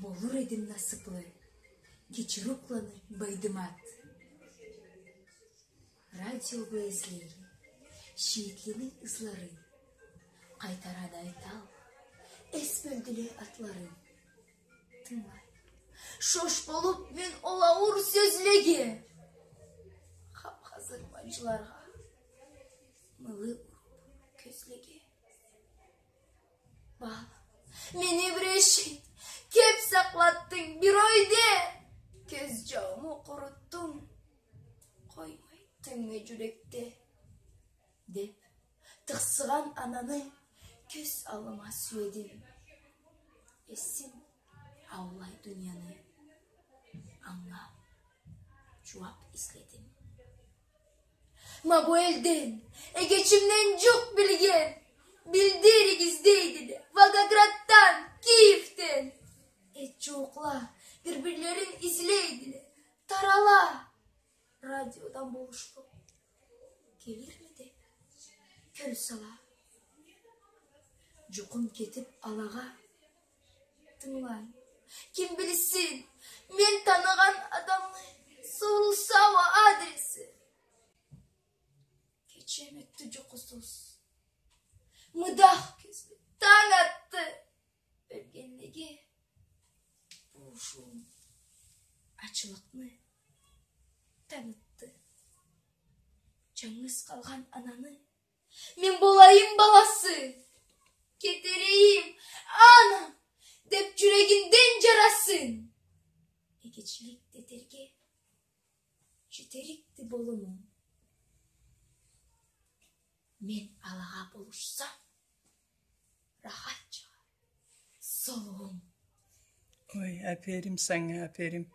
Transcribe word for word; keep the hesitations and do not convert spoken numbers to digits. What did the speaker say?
Болур эдим насыплы, кечирукланы Байдымат. Радио бла излейме шиитлени ызларын. Къайтарады айтал, эс бёлдюле атларын. Тынгылай. Шош болуп мен ол ауур сёзлеге. Хап-хазыр мажларгъа. Мылы уруп кёзлеге. Бала, мени бир эшик кеп сакълатдынг бир ойде. Кёз джаууму къурутдунг, къоймай тынг жюрекде. Деп, тыкъсыгъан ананы кёз аллыма сюедим. Эсим аулай дунияны, анга джууап изледим. Ма бу элден, эгечимден джукъ билген, билдиригиз дейдиле Волгограддан, Киевден. Эт джууукъла бир-бирлерин излейдиле, тарала. Радиодан болушлукъ келирми деп кёл сала. Джукъум кетип алагъа, тынгылай. Ким билсин, мен таныгъан адамны сорулса уа адреси. Кечем ётдю джукъусуз. Мыдах кёзлю танг атды. Ёлгенлеге болушуум ачлыкъны танытды. Джангыз къалгъан ананы мен болайым баласы, кетерейим, анам, деп джюрегинден джарасын. Эгечлик этерге джетерикди болумум. Мен алагъа болушсам, рахат чыгъар солууум. Ой, аперим санга, аперим.